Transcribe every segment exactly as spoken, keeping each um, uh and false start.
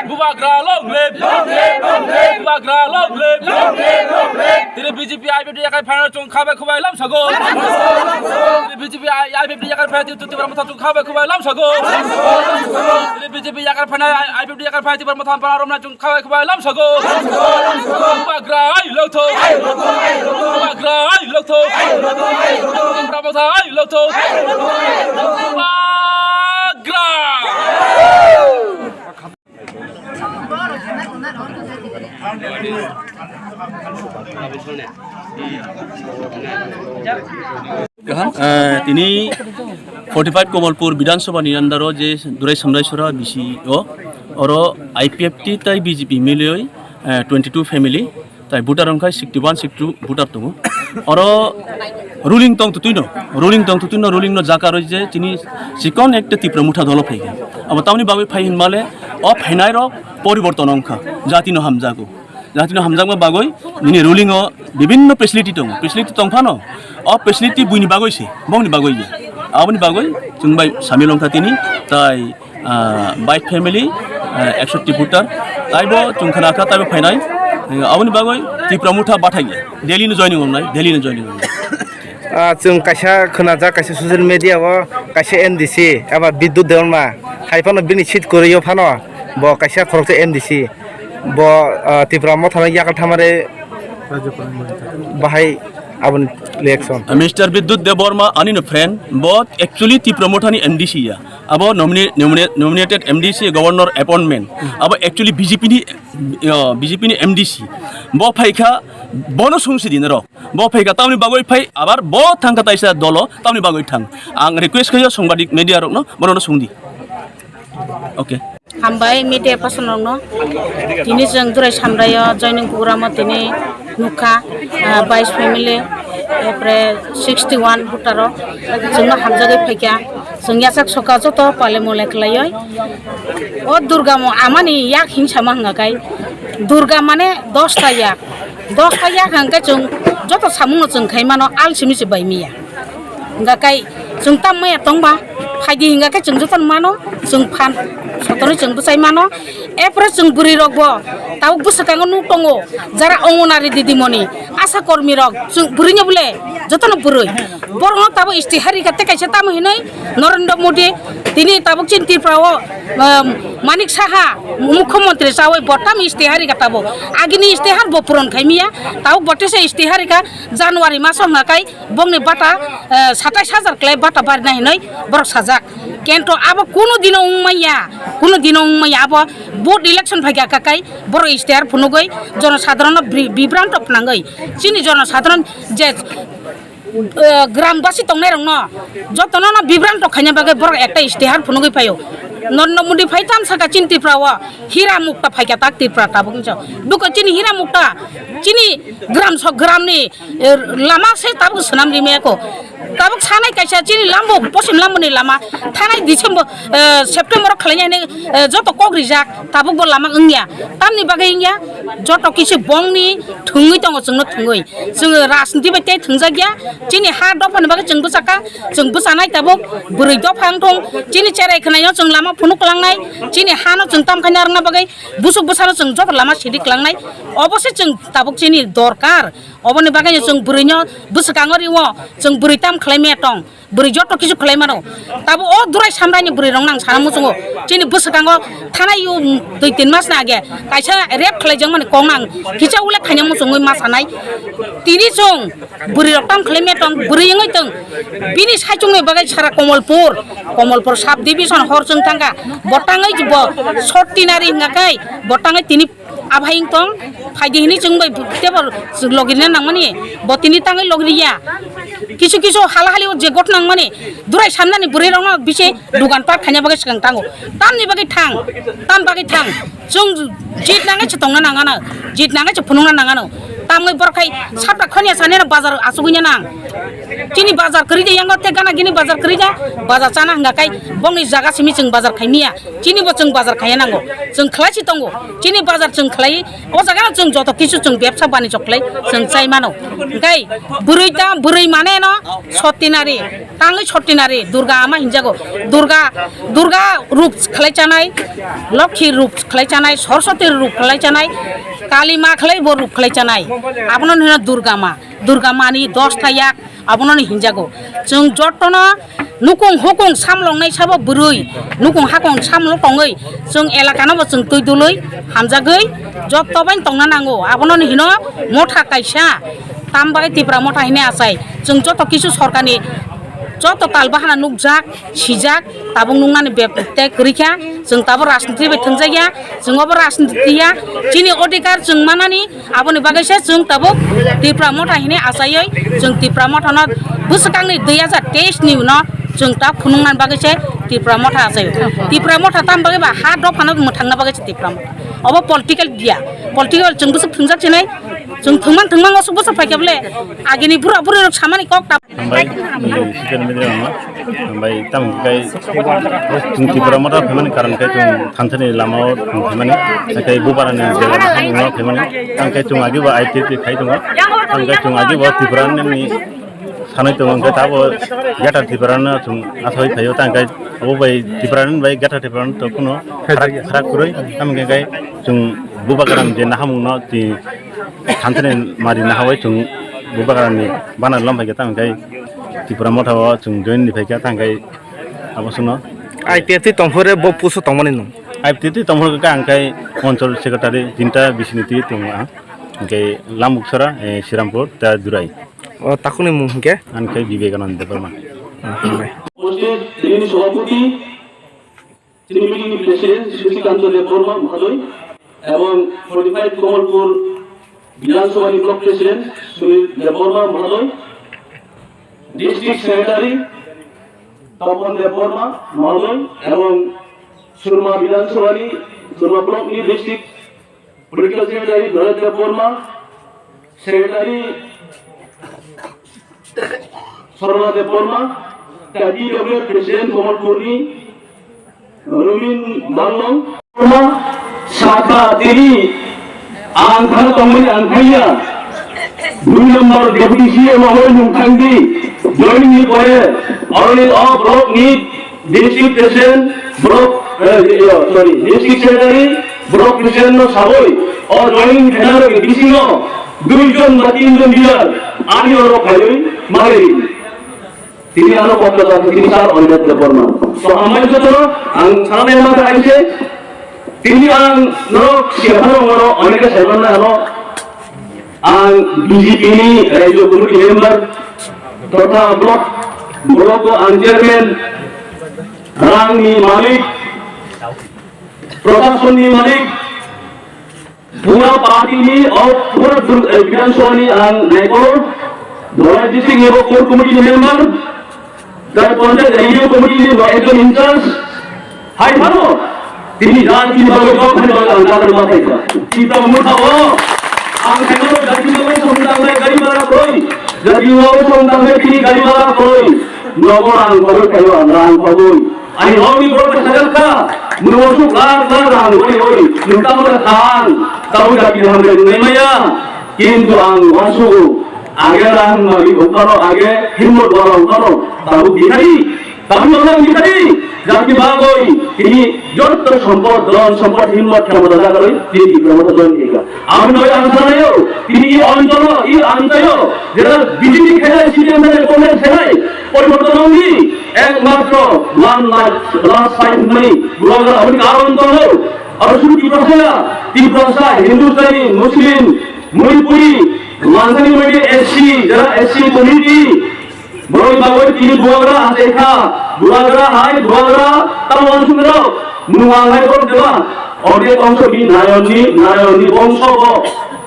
Bubagra long live! Long live, long live! Bubagra long live! Long live, long live! Tini B J P I P F T yakar phaina chwng khabai khubai lamsago. Tini B J P I P F T yakar phaina chwng Tipra Motha chwng khabai khubai lamsago. Tini B J P yakar phaina I P F T yakar phaina Tipra Motha para romna chwng khabai khubai lamsago. Bubagra ai lotho. Bubagra ai lotho. Tipra Motha ai lotho. Bubagra. Kaham, eh, tini forty five Komolpur Bidhan Sabha ni under o je Durai Samrai Sora B C o, oro I P F T tai B J P miliyoi, eh, twenty two family, tai voter wngkha sixty one, sixty two voter tongo. Oro ruling tong tutui no, ruling tong tutui no, ruling no jaka roi je tini chikon ekta Tipra Motha dolo phai kha. Abo tamni bagwi phai hin male, o phainai rok poriborton wngkha, jati no hamjago. Jati no hamjakma bagwi nini ruling o bibinno facility tongo, facility tong phano o facility buini bagwi se, bongni bagwi ya. Aboni bagwi chwng bai samil wngkha tini, tai ah, bike family, ah, ekshoti voter, taibo chwng khna kha, taibo phainai. Aboni bagwi Tipra Motha bathai ya, Delhi no joining wngnai, Delhi no joining wngnai. Ah, chwng kaisa khwnajak, kaisa social media o kaisa M D C eba Bidyut Debbarma hai phano bini seat kwrwi o phano bo kaisa khoroksa M D C, bo, ah, Tipra Motha no yakal thamare bahai aboni election. Mister Bidyut Debbarma ani no friend, bo actually Tipra Motha ni M D C ya. Abo nomine-, nomine-, nominated M D C, governor appointment. Abo actually B J P ni, uh, B J P ni M D C. Bo phaikha, bono sungsi di nero. Bo phaikha, tamni bagwi phai, abar bo thangkha taisa dolo, tamni bagwi thang. Ang request khayo songbadik media rokno, bono sungdi. Okay. Hambai media person rokno. Tini chwng Durai Samraio joining program o tini nukha, ah, bais family, epre sixty one voter o chwngno hamjagwi phaikha. Chwng yachak soka joto pale mole khlaioi. O Durga mo amani yak hingsa ma hwnga kai. Durga mane dosta yak. Dosta yak hwnkhe chwng joto samungno chwng khai mano, alsimi se bai miya. Hingka kai chwng tam maya tongba, phaidi hingka khe chwng jotono mano, chwng phan sotorni chwng bwchai mano. Epore chwng bwrwi rokbo tabuk bwswkango nuk tongo, jara Anganwadi didimoni, asha kormi rok, chwng bwrwino bole jotono bwrwi. Borokno tabuk istihar rikha tei kaisa tamo hinwi Narendra Modi tini tabuk chini Tripura o, um, Manik Saha mukhyamantri chawi bo tam istihar rikha tabuk. Agini istihar bo puron khai miya, tabuk bo tesa istihar rikha January maso hwnga kai. Bongni bata, eh, satais hajar klai bata barina hinoi borok sajak. Kento abo kuno dino wngmaya, kuno dino wngmaya abo vote election phaikha kakai borok istihar phunugoi jonosadharono bri-, bibranto phnangoi. Chini jonosadharon je, eh, grambashi tongnairokno jotono no bibranto khaina bagwi borok ekta istihar phunugoi phaio. Narendra Modi phai tam saka chini Tripura o hira mukta phaikha tak Tripura tabuk hinjo. Buko chini hira mukta chini gram sok gramni eh, lama se tabuk swnam rimaya ko. Tabuk sanai kaisa chini lambo, posim lamboni lama. Thanai December, eh, September o khlainai hinwi, eh, joto kok rijak. Tabuk bo lama wngya. Tamni bagwi wngya, joto kisi bongni thwngwi tongo chwngno thwngwi. Chwng rajniti bai tei thwngjak ya. Chini ha dophani bagwi chwng bwchakha. Chwng bwchanai tabuk bwrwi dopha wngthong. Chini cherai khwnaino chwng lama phunuk kwlangnai. Chini hano chwng tam khaina rwna bagwi busuk bwsano chwng joto lama sidi kwlangnai. Obo se chwng tabuk chini dorkar. Oboni bagwi chwng bwrwino bwswkango rio, chwng bwrwi tam khlai maya tong, bwrwi joto kisu khlai mano. Tabo o Durai Samraini bwrwi rok nang sana muchungo. Chini bwswkango thanai o dui tin mas ni age kaisa rape khlai jak mani kok nang kisa ule khaina muchungwi ma sanai. Tini chwng bwrwi rok tam khlai maya tong, bwrwi wngwi tong. Bini saichung ni bagwi sara Komolpur, Komolpur sub division hor chwng thangkha. Bo tangwi bo short tinari hwnga kai, bo tangwi tini Aphai wng tong, phaidi hinwi chwng bai tebo logirina nangmani, bo tini tangwi logiriya. Kisu kisu hala hali o je got nangmani, Durai Samrani bwrwi rokno bisi dugan pat khaina bagwi swkang tango. Tamni bagwi thang, tam bagwi thang. Chwng jit nangwi se tongna nangano, jit nangwi se phunukna nangano. Tamni borok khai sapta khoniya sanina bazar asugwi nang. Chini bazar kwrwi de yango te gana gini bazar kwrwi de bazar chana hwnga kai bongni jaga simi chwng bazar khai miya. Chini bo chwng bazar khaiya nango. Chwng khlai si tongo. Chini bazar chwng khlai o jaga no chwng joto kisu chwng bebsa bani chok khlai chwng chai mano. Hwnkhe bwrwi ta bwrwi mane no sottinari. Tangwi sottinari Durga ama hinjago. Durga, Durga rup khlai chanai, Lokhi rup khlai chanai, Soroswati rup khlai chanai, Kali ma khlai bo rup khlai chanai. Abono hino Durga ma. Durga mani dos ta yak abono hinjago. Chwng jotono nukung hukung samlongnai sabo bwrwi, nukung hakung samlok tongwi chwng elakano bo chwng twi dului hamjagwi joto bai tongna nango. Abono hino motha kaisa. Tambai Tipra motha hine achai. Chwng joto kisu sorkarni joto tal bahana nukjak, sijak, tabuk nuknani bek-, tei kwrwi kha. Chwng tabuk rajniti bai thwngjakya, chwng obo rajniti ya. Chini odhikar chwng manani, aboni bagwi se chwng tabuk Tipra motha hine achaiwi, chwng Tipra mothano bwswkangni dui hajar teis ni uno chwng ta phunuknani bagwi se Tipra motha achai. Tipra motha tam bagwi ba ha dophano mwthangna bagwi se Tipra motha. Obo political ya. Political chwng bwswk thwngjak sinai. Chwng thwngman thwngman osuk bwswk phaikhe bole agini bura buri rok samani kok ta. Hambai, social media rok no. Hambai, tamo kai chwng Tipra motha phaimani karon kai chwng thanthani lama o chwng phaimani. Kai bubarani jela no phaimani. Tamo kai chwng agi bo I T T khai tongo. Tamo kai chwng agi bo Tipra ni sanai tongo, hwnkhe tabo Greater Tipraland no chwng asai phaio, tamo kai abo bai Tipraland bai Greater Tipraland to kuno pharak, pharak kwrwi, tamo hwnkhe kai chwng Bubagra ni je nahamung no twi thanthani mari nahawi chwng Bubagra ni banner lom phaikhe, tamo kai Tipra motha o chwng join ni phaikha, tamo kai abo sono. I P F T tongphore bo puso tongmani no? I P F T tongphore kha ang kai Anchal Secretary tinta bisini twi tongo ang, hwnkhe Lambuksara, eh, Srirampur, ta Durai. O takhukni mung hwnkhe? Ani khe Vivekananda Debbarma. Ah, hambai. উপস্থিত শ্রেণী সভাপতি, শ্রেণী meeting president Shashikanta দেববর্মা মহোদয় এবং forty five Kamalpur বিধানসভার block president Sunil দেববর্মা মহোদয়, district secretary Tapan দেববর্মা মহোদয় এবং সুরমা বিধানসভার Surma block district political secretary Bharat Debbarma, secretary Sarala Debbarma, তা T W F প্রেসিডেন্ট কমলপুরনি রুমিন বাংলং। Sakha tini ang khana tongmani ang khaiya. Dui number deputy C M ahoi nung thangdi. Joining ni pore oroni o block ni District President, Block, eh, sorry, District Secretary, Block President no saboi, o joining khainai rok ni bisingo dui jon ba tin jon leader ani oro phaiwi malai. Tini ano kok kok tini sar Aniket Debbarma. So amai joto ang sana ma ta aise. Tini ang no siapa no ano Aniket Debbarma ano Ang B J P ni Rajya Committee member totha block, block o ang chairman, rang ni malik, prashason ni malik, pura party ni o pura Dur-, eh, Bidhan Sabha ni ang naikol, Dholai district ni bo core committee ni member, Tei Panchayat Review Committee ni bo ekjon in charge hai phano tini jati ni bagwi job hani bagwi ang kadar ma khaikha. Kita mutha o ang khaikha jati ni bagwi song tangnai gari bhara koi, jati ni bagwi song tangnai tini gari bhara koi. Nogo rang bagwi khayo ang rang bagwi. Ani hokni borok khe sajakha, nwng suk lakh lakh rang bagwi oi, nwng tamo khe thang, tamo jati ni hambai nwngnai maya. Kintu ang uansugo, age rang malik ongkhano, age himmot wala ongkhano, tabuk bhikhari, tabuk ongkhano bhikhari, jati bagwi tini joto sompod, dhon sompod, himmot, khemota jagarwi tini Tipra Motha join khaikha. Aboni bagwi ang sanaio, tini i oncholo, i amchaio, jera B J P khainai, C P M khainai, Congress khainai, poriborton wngdi, ekmatro one last, last fight hwnmani, bubagra aboni karon tongo, aro sudu Tiprasa, Tiprasa, Hindustani, Muslim, Manipuri, Mansani Committee, S C, jara S C community, borok bagwi tini bubagra achaikha, bubagra hai, bubagra tamo uansukmano, nwng ang hai borok deba, ordek ongso bini nayonni, nayonni bongso bo,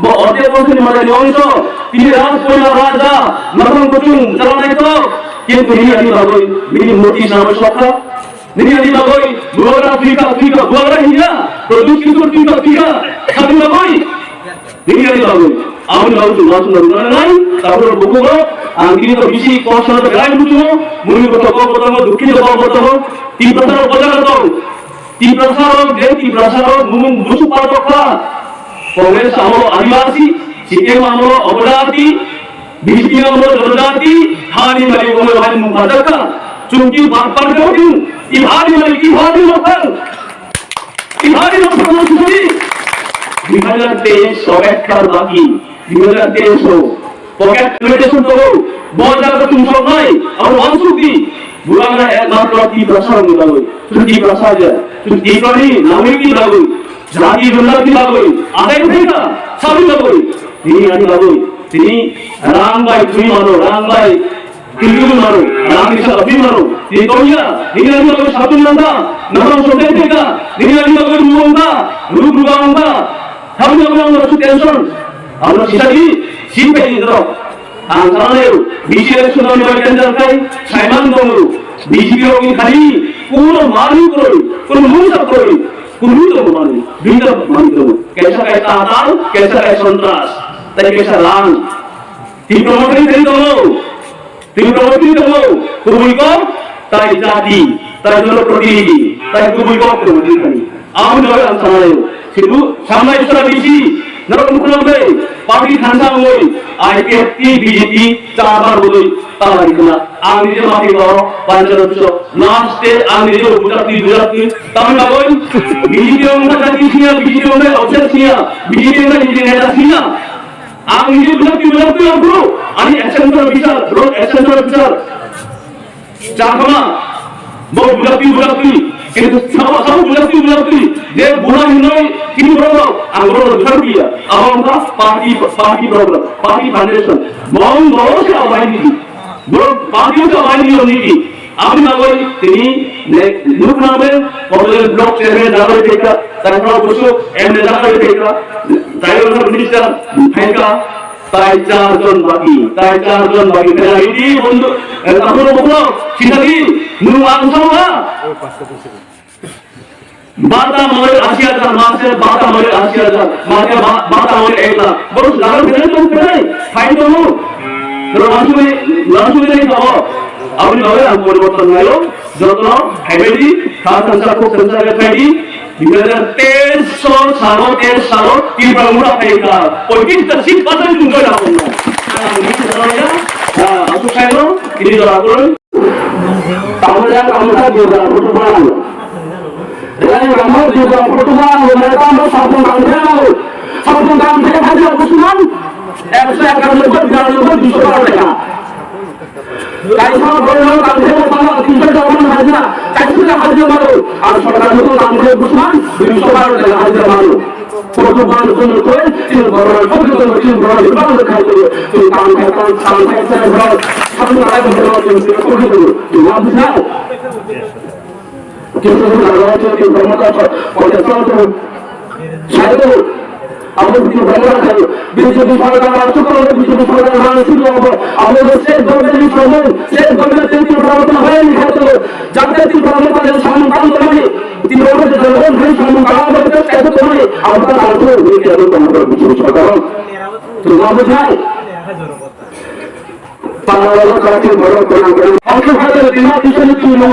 bo ordek ongsoni madani ongso, tini raj poila raja, mathang kuchung chalanaithok, kintu bini ani bagwi, bini murti sabo sokha, bini ani bagwi, bubagra phika, phika, bubagra hiya, Pradyut Kishore phika, phika, sabini bagwi, bini ani bagwi. Aboni bagwi chwng uansukna rwna nangnai, tabuk rok bukugo, ang tini to bisi kosto no belai muchungo, muni koto kok koto no, dukhi to kok koto no, Tiprasa rok bojak tong, Tiprasa rok, je Tiprasa rok, mung musu pa tokha, Congress amolo Adivasi, C P M amolo Upojati, B J P amolo Jonojati, hani mali komo hani mung pajakha, chungki bak par ko din, i hani mali ki hani mokang. Bihari no promotion suri. Dui hajar teis so ekta baki. Dui hajar teis o pocket limitation to bo jaga tum sok nai. Abo wansuk di. Burana ekmatro Tiprasa rok ni bagwi. Chwng Tiprasa ja. Chwng Tiprani namwi ni bagwi. Jati junda ni bagwi. Adai thika. Sabi bagwi. Tini ani bagwi. Tini rang bai twi mano. Rang bai Tini maro, rang ni saka tini maro, tini tongya, tini ani bagwi satung nangkha, nangkha songkhe theka, tini ani bagwi rung wngkha, ruk ruga wngkha, thamni bagwi ang rok tension, ang rok sisadi, sipeni rok, ang sanai, B C election ni bagwi tender khai, saiman tongo, B J P rok ni khali, kuno mani kroi, kuno mungsa kroi, kuno tongo mani, duita mani tongo, kaisa kai tatal, kaisa kai sontras, tai kaisa rang, tini tongo, tini tongo. Tini tongo, tini tongo, kubui kok, tai jati, tai jonoprotinidhi, tai kubui kok tongo tini thani. Aboni bagwi ang sanai, sidu samnai sora bisi, norok nukuna bai, party thansa wngwi, I P F T, B J P, chabar wngwi, talai khna. Ang nije mati ko, panchayat office, last day ang nije bujak twi, bujak twi, tamni bagwi, B J P wngkha jati siya, B J P wngkha officer siya, B J P wngkha nije neta siya. Ang nini belak twi belak twi ang bro. Ani extension officer, block extension officer. Chakma. Bo belak twi belak twi. Kintu sabo sabo belak twi belak twi. Je buna hinoi kini bro bro. Ang bro bro thar biya. Abo ang party party bro bro. Party foundation. Bong bro se abai ni. Bro party se abai ni ni. Aboni bagwi tini ne nukna be, Kobolel block chairman dagwi phaikha, Tarkha Busu M L A dagwi phaikha, tribal minister phaikha, tai char jon baki, tai char jon baki. Phaikha idi bondhu, eh, takhoro bukro, sitagi, nung ang sama. Bata mole ashi hajar, mase bata mole ashi hajar, mase ba-, bata mole ek lakh. Borok jaga phelai tong phelai, fine tongo. Borok langsung ni, langsung ni tabo. Aboni bagwi ang poriborton naio. Jotono phaibadi, kha thansa, khuk thansa khe phaidi. Dui hajar teis salo, teis salo, Tripura mura phaikha. Poitrish ta seat pathai tongkha na. Ang ni jora ya, ah, aku khaino, ini jora aku. Tamo ya, tamo ya, jora aku tuh. Rang ramo jora aku tuh, mana tamo sabun tamo. Sabun tamo, hajar kusuman. Ekso ekar noboi, biranoboi, duiso baro taka. Kaisa borok tangkhe tangma tinta jabon hajira, kaisa hajira maro, ar sorkar motong tangkhe busman, dui so baro taka hajira maro. Koto ban kono koi, tin borok koto kono tin borok bang de khai kono, tin tangkhe tang tangkhe tang borok, tang tangkhe borok tin tin kono kono, tin wa bujao. Kintu jagao se Tipra Motha koiya sabo saibo abo Tipra Motha khaio. B J P sorkar aswk kono B J P sorkar rang silo abo abo state government ni samung, state government tei Tipra Motha hai ni khaio. Jate Tipra Motha ni samung tang tangmani Tipra Motha jongol hai samung tang tangmani abo ta tangkho ni kebo tongkho B J P sorkar. Tuma bujai. Pangalo kati borok borok borok. Ang khe hada dima kisani tulo.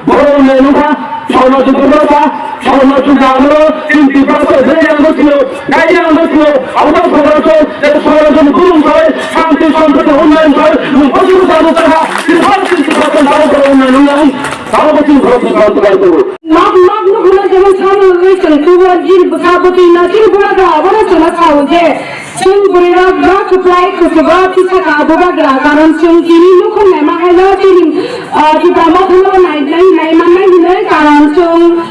Borok ne nukha, sono jugo nukha, sono jugo amro, tin tipa so je yang nukho, gai yang nukho, auto sono so, je sono jugo gurung so, santi santi ko unnayon so, nung pasi ko sabo kha, tin tipa tin tipa ko sabo ko unnayon nung. Sabo ko tin borok tin borok ko. Nok nok nukho jemon sabo nukho, tin tubo jil bwsa bwtwi na tin bwra ga, aboro sono sao je. Chwng bwrwirok bo kwplai kuchugo tisa ka abo bagra, karon chwng tini nukhung naima haino tini, ah, Tipra Mothano nai, nai, nai mannai hinwi, karon chwng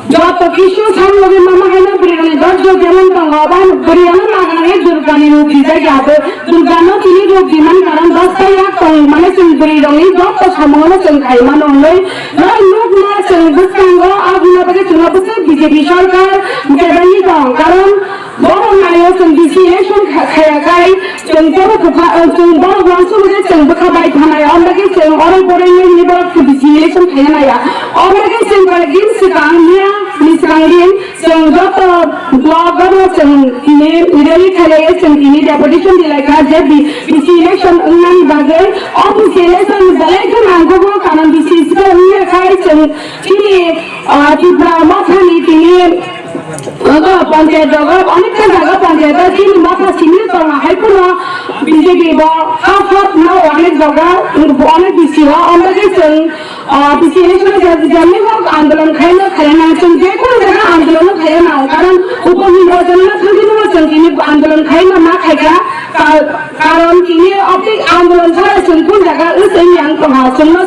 joto kisu samlogi mama haino bwrwirokni dojjo jemon tongo, abo bwrwirokno nagnai Durgani rup rijak ya, abo Durgano tini rup riman karon dosta yak tong, mane chwng bwrwirokni joto samungo chwng khai mano hwnwi, norok nukma chwng bwskango, aboni bagwi chwngno bwswk B J P sorkar jebaini tong, karon Borok naio chwng B C election kha-, khaya khai, chwng borok bwkha, chwng borok uansukmani chwng bwkha bai thanai, omdagi chwng oro borok nini borok B C election khaya naya. Omdagi chwng koi din swkang miya ni swkang din chwng Joto block o chwng tini rally khailaiya, chwng tini deputation dilaikha je B C election wngnani bagwi. O B C election belai kheno nangkukgo, karon B C wngya khai chwng chini, ah, Tipra Mothani tini, ogo panchayat rogo, onekta jaga panchayat o chini motha simi tongo, hai phano B J P bo half half no onek jaga, onek B C o, omo bagwi chwng Ah, B C election je-, jemni hok andolon khaino khaina, chwng je kono jaga andolon khaina, karon upor nirbachono thangwi no chwng tini andolon khaima ma khaika, ka-, karon tini opik andolon khara chwng kun jaga wng tong yang tongha, chwngno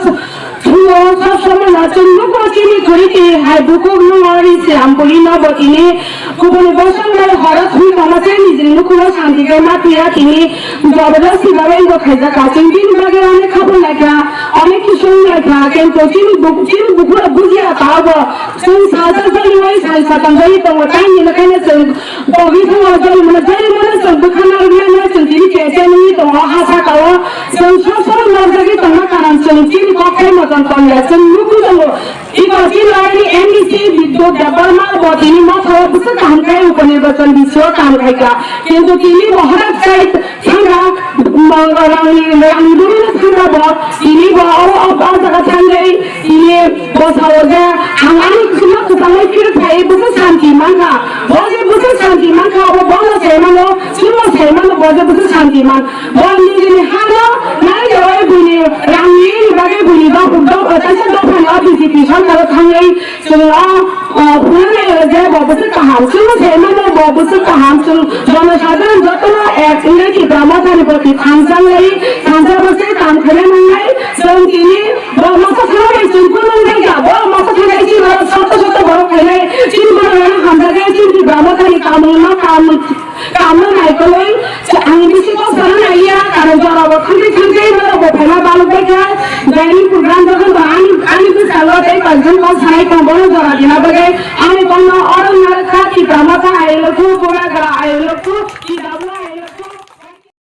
thungo sob somoi no chwng nugo chini kwrwi twi hai bukhuk nungori se ampuli no bo tini Kubuni bosong bai horo thwi tongma se nijini nukhungo santi khe ma twiya tini jabardasti bagwi wngkha khaijak ka. Chwng bini bagwi onek khabung laikha, onek khe song laikha, kento chini bu-, chini bukhuk rok bujiya ta obo. Chwng salsa joli bai sal satam joli tongo, tei nini khaino chwng togwi thango joli mano, joli mano chwng bwkhana rwmano chwng tini kesa nungwi tongo ha saka o. Chwng sob sob norjagwi tongma karon chwng chini kok tei motom tongya, chwng nukwi tongo. Iko chini M D C Bidyut Debbarma bo tini mothao bwswk kaham khe uponirbachan bisio kam khaikha. Kintu tini bo hwnwi sai thangkha, rangni, rangni bwrwino thangkha bo, tini bo oro o, o jaga thangwi tini bo sao je, ang ani khwma kwchangwi phirwk phai bwswk santi mankha. Bo je bwswk santi mankha, abo bono sai mano, chwngno sai mano, bo je bwswk santi man. Bo nini hano nai jawai buini rangni bagwi buini dopha, dopha, taisa dophani o B J P sorkaro thangwi chwng o, o, phunuknai o je bo bwswk kaham. Chwngno sai mano bo bwswk kaham. Chwng jonosadharon jotono ek wngwi Tipra Mothani proti thansa wngwi thansa bwswk kam khaina nangnai. Chwng tini bo masa thangwi chwng kunu wngkha. Bo masa thangwi chini borok soto soto borok khainai. Chini borok rano hamjaknai chini Tipra Mothani kamungno kam Kamno naikolwi, ang bisi kok sana naiya, karon jorao thangwi thangwi norok bo phaima balok bai kha. Dining program jokhon bo ani, ani bwskango tei paikjon kok sanai tong, bono jora dina bagwi ani kokno oro narwkha, Tipra Motha ayolokhu, Bubagra ayolokhu.